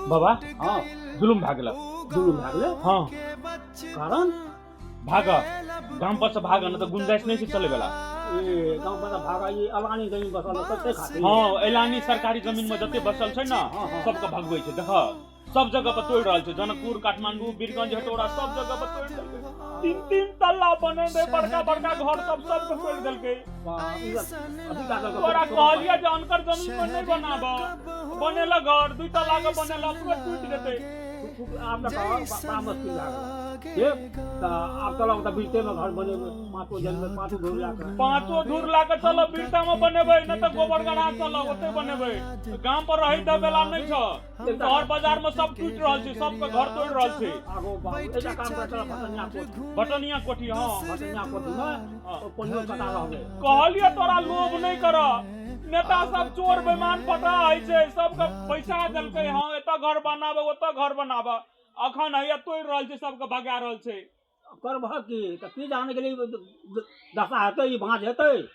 बाबा। हाँ। जुलुम भए गेल। जुलुम भए गेलै? हाँ। कारण? भाग, गाम पर से भाग, नहि तऽ गुंजाइश नहि छै चले वाला। ए, गाँव पर भागा? ई अलानी जमीन बसल सबसे खातिर? हाँ, ऐलानी सरकारी जमीन में जते बसल छै ने, हाँ, हाँ। सबके भगबै छै। देख, सब जगह पर तोड़ि रहल छै, जनकपुर, काठमांडू, बीरगंज, हेटौड़ा, सब जगह पर तोड़ि देलकै। तीन तीन तल्ला बने रहे, बड़का बड़का घर सब, सबके तोड़ि देलकै। तोरा कहलियै जे अनकर जमीन पर नहि बनाब। बनेला घर, दुई तल्ला के बनेला, पूरा टूटि जेतै। आब तऽ बड़ा मुश्किल भए गेल। ठीक तऽ आब चलब तऽ बीचेमे घर बनेबै, पाँचो जनमे पाँचो धूर लए कऽ। पांचो धूर ला के चलब, बिरता में बनेबै, नहि तऽ गोबर गढ़ा चलब, ओते बनेबै। गाम पर रहै दे बेला नहि छ। शहर बाजार में सब टूटि रहल छै, सबके घर तोड़ि रहल छै। आगो बाबू, एकटा काम कर, चलब भटनिया कोठी। बटनिया कोठी, हाँ। भटनिया कोठीमे ओ कोनियो कटा रहबै। कहलियै तोरा, लोभ नहि कर। नेता सब चोर, बेमान, पटा होइ छै। सबके पैसा देलकै, हँ, एतऽ घर बनाबे, ओतऽ घर बनाबे। अखन हैया तोड़ि रहल छै, सबके भगा रहल छै। करबह की तऽ? की जाने गेली दशा हेतै, ई भाँज हेतै।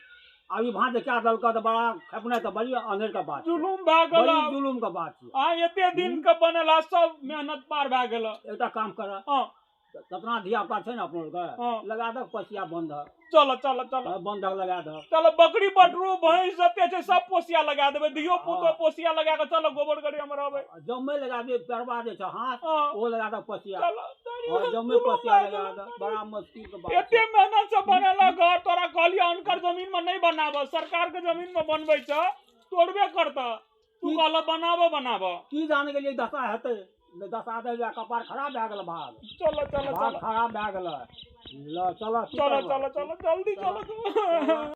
आब ई भाँज कए देलकै तऽ बड़ा खेपनाइ तऽ बड़ी अनेर के बात छै। जुलुम भए गेल। बड़ी जुलुम के बात छै। आ एते दिन के बनेला सब मेहनत पार भए गेल। एकटा काम कर। हाँ। जितना धिया पुता छै ने अपनो आरके, हाँ। लगा दह पसिया बन्धक। चलो चलो चलो। बन्धक लगा दह। चलो, बकरी, बटरू, भैंस जते छै सब पोसिया लगा देबै। धियो पुतो हाँ। पोसिया लगा के चलो, गोबर गड़ी हम रहबै। जम्मे लगा दे, परवा जे छै हाथ, हाँ। ओ लगा दह पसिया। चलो। और जम्मे पसिया लगा दह। बड़ा मुश्किल के बात एते छै। मेहनत से बनेला घर। तोरा कहलियै अनकर जमीन में नहीं बनाब, सरकार के जमीन में बनबै छ, तोड़बे करत। तू कहल बनाब बनाब। की जाने गेलियै दशा हेतै। दशा दे कपार खराब भए गेल भाग। चलो चलो। भाग चलो। खराब भए गेल। ल चल, की चलो। करबह? चलो चलो, जल्दी चलो।